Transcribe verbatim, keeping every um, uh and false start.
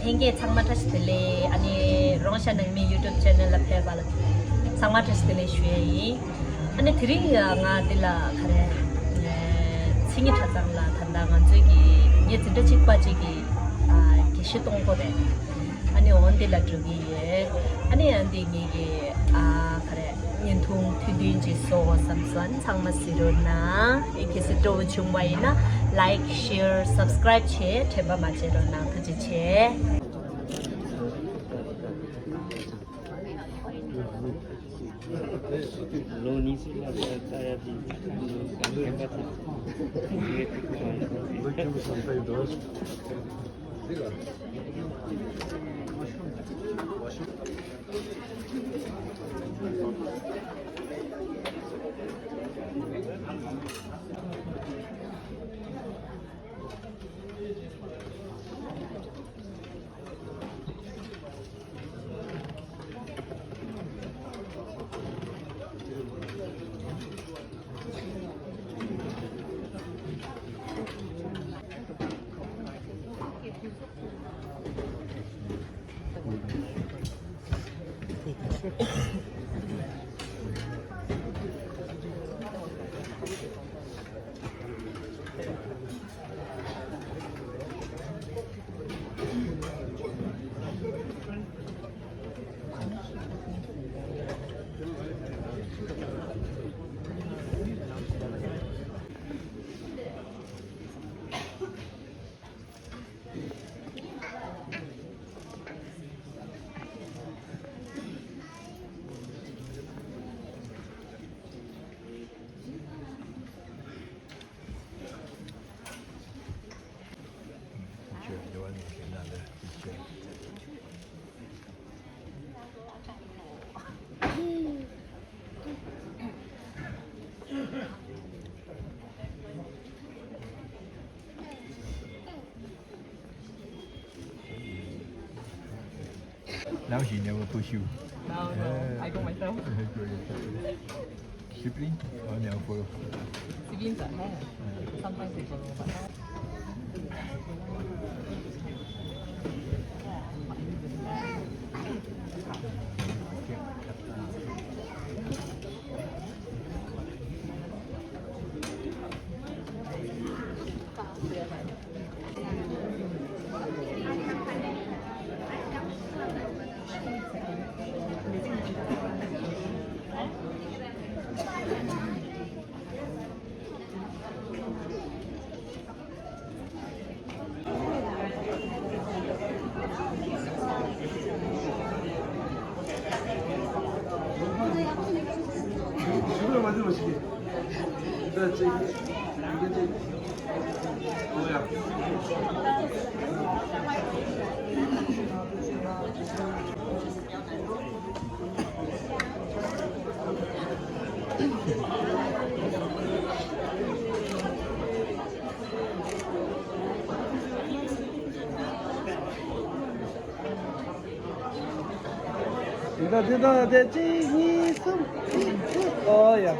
ལྷན་རྒྱས་ཚང་མ་བཀྲ་ཤིས་བདེ་ལེགས། ཨ་ནི་རོང་ཤ་ནང་མི་YouTube channel ལ་ཕེབས་པ་ལ་ཚང་མ་བཀྲ་ཤིས་བདེ་ལེགས་ཞུ་ཡས་ཡིན། ཨ་ནི་དེ་རིང་ང་འདི་ལ་ག་རེ་མཚན་ཉིད་གྲྭ་ཚང་ལ་ད་ལྟ་ང་ཚོའི་གི་ངའི་འཛིན་གྲྭ་གཅིག་པ་གཅིག་གི་དགེ་བཤེས་གཏོང་སྒོ་རེད། ཨ་ནི་འོ་འདི་ལ་འགྲོ་གི་ཡོད། ཨ་ནི་ཨ་འདི་ངེད་ཀྱི་ག་རེ་བརྙན་ཐུང་དུས་བསྟུན་ཅིག་བཟོ་དགོས་བསམ་སོང་། ཨ་ནི་ཚང་མ་གཟིགས་རོགས་གནང་། ཨེ་གལ་སྲིད་སྤྲོ་བོ་བྱུང་བ་ཡིན་ན་like, share, subscribe བྱེད་དྲན་པ་མ་བརྗེད་རོགས་གནང་། ཐུགས་རྗེ་ཆེ། ལོ་ཉི་ཤུ་ལྷག་ཙམ་ཡར་ཅིག་ཁམས་ལོ་གང་མཁན་པ་ཚོ་ངས་ཐུགས་ཁུར་བ་ཡིན། Now she never push you. No, no, I go myself. Sibling? Oh, no, for siblings are higher. Sometimes they follow, but now. འདི་དང་འདི་དང་དེ་གཅིག་གཉིས་གསུམ། ཨོ་ཡ།